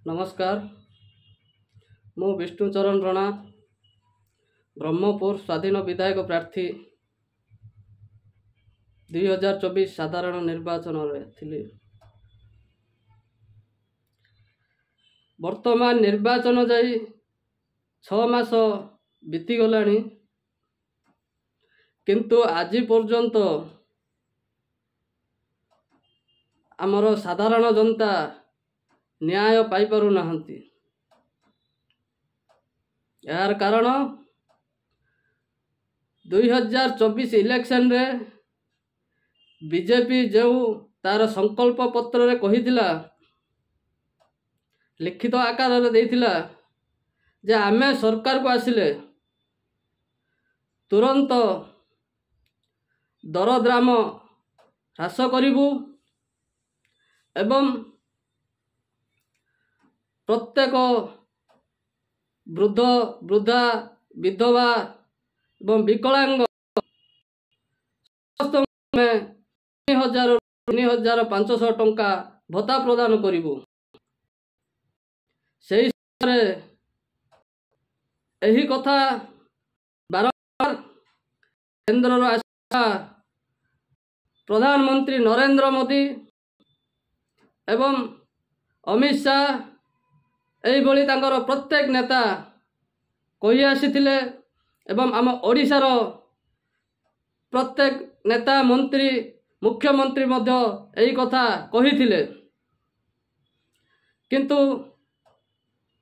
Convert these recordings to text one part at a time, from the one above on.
ନମସ୍କାର, ମୁଁ ବିଷ୍ଣୁଚରଣ ରଣା, ବ୍ରହ୍ମପୁର ସ୍ୱାଧୀନ ବିଧାୟକ ପ୍ରାର୍ଥୀ 2024 ସାଧାରଣ ନିର୍ବାଚନରେ ଥିଲି। ବର୍ତ୍ତମାନ ନିର୍ବାଚନ ଯାଇ 6 ମାସ ବିତିଗଲାଣି, କିନ୍ତୁ ଆଜି ପର୍ଯ୍ୟନ୍ତ ଆମର ସାଧାରଣ ଜନତା ନ୍ୟାୟ ପାଇପାରୁନାହାନ୍ତି। ଏହାର କାରଣ 2024 ଇଲେକ୍ସନରେ ବିଜେପି ଯେଉଁ ତାର ସଂକଳ୍ପ ପତ୍ରରେ କହିଥିଲା, ଲିଖିତ ଆକାରରେ ଦେଇଥିଲା ଯେ ଆମେ ସରକାରକୁ ଆସିଲେ ତୁରନ୍ତ ଦରଦାମ ହ୍ରାସ କରିବୁ ଏବଂ ପ୍ରତ୍ୟେକ ବୃଦ୍ଧ, ବୃଦ୍ଧା, ବିଧବା ଏବଂ ବିକଳାଙ୍ଗ ସମସ୍ତଙ୍କୁ ଆମେ 3000, 3500 ଟଙ୍କା ଭତ୍ତା ପ୍ରଦାନ କରିବୁ। ସେହି ସମୟରେ ଏହି କଥା ବାରମ୍ବାର କେନ୍ଦ୍ରର ଆସିବା ପ୍ରଧାନମନ୍ତ୍ରୀ ନରେନ୍ଦ୍ର ମୋଦି ଏବଂ ଅମିତ ଶାହ, ଏଇଭଳି ତାଙ୍କର ପ୍ରତ୍ୟେକ ନେତା କହି ଆସିଥିଲେ ଏବଂ ଆମ ଓଡ଼ିଶାର ପ୍ରତ୍ୟେକ ନେତା, ମନ୍ତ୍ରୀ, ମୁଖ୍ୟମନ୍ତ୍ରୀ ମଧ୍ୟ ଏହି କଥା କହିଥିଲେ। କିନ୍ତୁ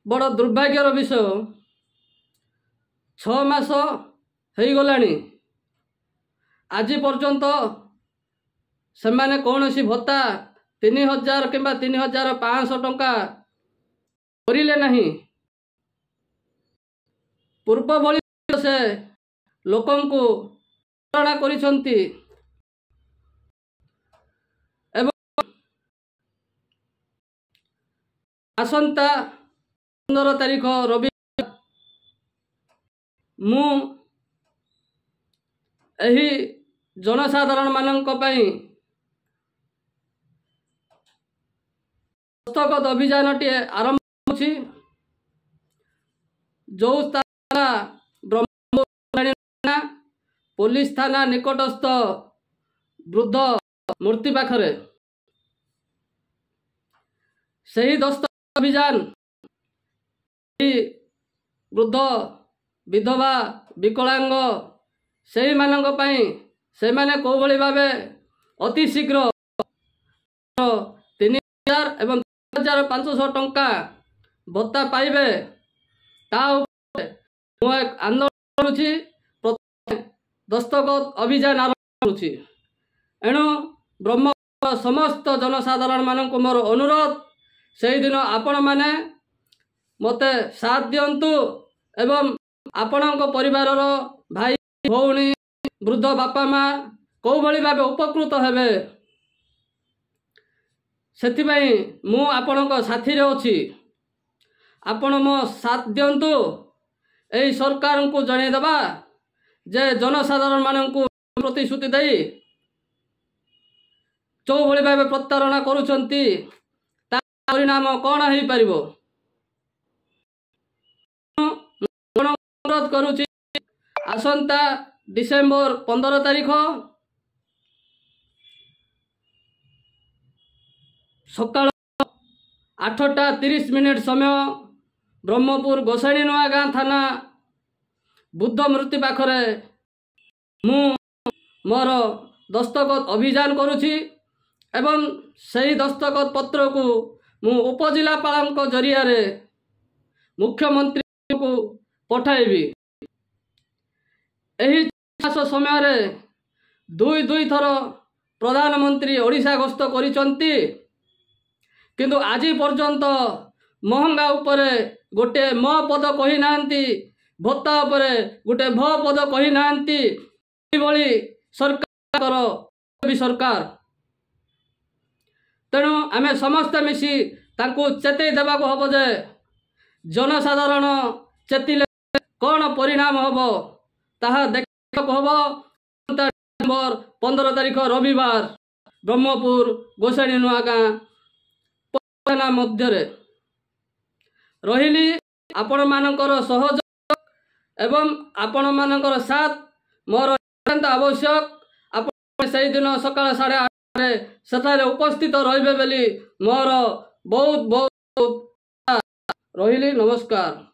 ବଡ଼ ଦୁର୍ଭାଗ୍ୟର ବିଷୟ, 6 ମାସ ହେଇଗଲାଣି, ଆଜି ପର୍ଯ୍ୟନ୍ତ ସେମାନେ କୌଣସି ଭତ୍ତା 3000 କିମ୍ବା 3500 ଟଙ୍କା କରିଲେ ନାହିଁ। ପୂର୍ବ ଭଳି ସେ ଲୋକଙ୍କୁ କରିଛନ୍ତି ଏବଂ ଆସନ୍ତା 15 ତାରିଖ ରବି ମୁଁ ଏହି ଜନସାଧାରଣମାନଙ୍କ ପାଇଁ ଦସ୍ତଖତ ଅଭିଯାନଟିଏ ଆରମ୍ଭ ହେଉଛି। ଯେଉଁ ସ୍ଥାନ ବ୍ରହ୍ମପୁର ପୋଲିସ ଥାନା ନିକଟସ୍ଥ ବୃଦ୍ଧ ମୂର୍ତ୍ତି ପାଖରେ, ସେହି ଦସ୍ତଖତ ଅଭିଯାନ ବୃଦ୍ଧ, ବିଧବା, ବିକଳାଙ୍ଗ ସେଇମାନଙ୍କ ପାଇଁ, ସେମାନେ କେଉଁଭଳି ଭାବେ ଅତି ଶୀଘ୍ର 3000 ଏବଂ 3500 ଟଙ୍କା ଭତ୍ତା ପାଇବେ ତା ଉପରେ ମୁଁ ଏକ ଆନ୍ଦୋଳନ କରୁଛି, ଦସ୍ତଖତ ଅଭିଯାନ ଆରମ୍ଭ କରୁଛି। ଏଣୁ ବ୍ରହ୍ମ ସମସ୍ତ ଜନସାଧାରଣମାନଙ୍କୁ ମୋର ଅନୁରୋଧ, ସେଇଦିନ ଆପଣମାନେ ମୋତେ ସାଥ ଦିଅନ୍ତୁ ଏବଂ ଆପଣଙ୍କ ପରିବାରର ଭାଇ ଭଉଣୀ, ବୃଦ୍ଧ ବାପା ମା କେଉଁଭଳି ଭାବେ ଉପକୃତ ହେବେ ସେଥିପାଇଁ ମୁଁ ଆପଣଙ୍କ ସାଥିରେ ଅଛି। ଆପଣ ମୋ ସାଥ ଦିଅନ୍ତୁ। ଏହି ସରକାରଙ୍କୁ ଜଣାଇଦେବା ଯେ ଜନସାଧାରଣମାନଙ୍କୁ ପ୍ରତିଶ୍ରୁତି ଦେଇ ଯେଉଁଭଳି ଭାବେ ପ୍ରତାରଣା କରୁଛନ୍ତି ତା ପରିଣାମ କ'ଣ ହେଇପାରିବ। ଅନୁରୋଧ କରୁଛି, ଆସନ୍ତା ଡିସେମ୍ବର 15 ତାରିଖ ସକାଳ 8ଟା 30 ମିନିଟ୍ ସମୟ ବ୍ରହ୍ମପୁର ଗୋସାଣୀ ନୂଆଗାଁ ଥାନା ବୁଦ୍ଧ ମୂର୍ତ୍ତି ପାଖରେ ମୁଁ ମୋର ଦସ୍ତଖତ ଅଭିଯାନ କରୁଛି ଏବଂ ସେହି ଦସ୍ତଖତ ପତ୍ରକୁ ମୁଁ ଉପଜିଲ୍ଲାପାଳଙ୍କ ଜରିଆରେ ମୁଖ୍ୟମନ୍ତ୍ରୀଙ୍କୁ ପଠାଇବି। ଏହି ମାସ ସମୟରେ ଦୁଇ ଦୁଇ ଥର ପ୍ରଧାନମନ୍ତ୍ରୀ ଓଡ଼ିଶା ଗସ୍ତ କରିଛନ୍ତି, କିନ୍ତୁ ଆଜି ପର୍ଯ୍ୟନ୍ତ ମହଙ୍ଗା ଉପରେ ଗୋଟେ ମ ପଦ କହିନାହାନ୍ତି, ଭତ୍ତା ଉପରେ ଗୋଟେ ଭ ପଦ କହିନାହାନ୍ତି। ଏଇଭଳି ସରକାର ସରକାର। ତେଣୁ ଆମେ ସମସ୍ତେ ମିଶି ତାଙ୍କୁ ଚେତେଇ ଦେବାକୁ ହେବ ଯେ ଜନସାଧାରଣ ଚେତିଲେ କ'ଣ ପରିଣାମ ହେବ ତାହା ଦେଖିବାକୁ ହେବ। ଡିସେମ୍ବର 15 ତାରିଖ ରବିବାର ବ୍ରହ୍ମପୁର ଗୋସାଣୀ ନୂଆଗାଁ ଥାନା ମଧ୍ୟରେ। ରହିଲି। ଆପଣମାନଙ୍କର ସହଯୋଗ ଏବଂ ଆପଣମାନଙ୍କର ସାଥ ମୋର ଅତ୍ୟନ୍ତ ଆବଶ୍ୟକ। ଆପଣ ସେଇଦିନ ସକାଳ 8:30ରେ ସେଠାରେ ଉପସ୍ଥିତ ରହିବେ ବୋଲି ମୋର ବହୁତ ବହୁତ ରହିଲି। ନମସ୍କାର।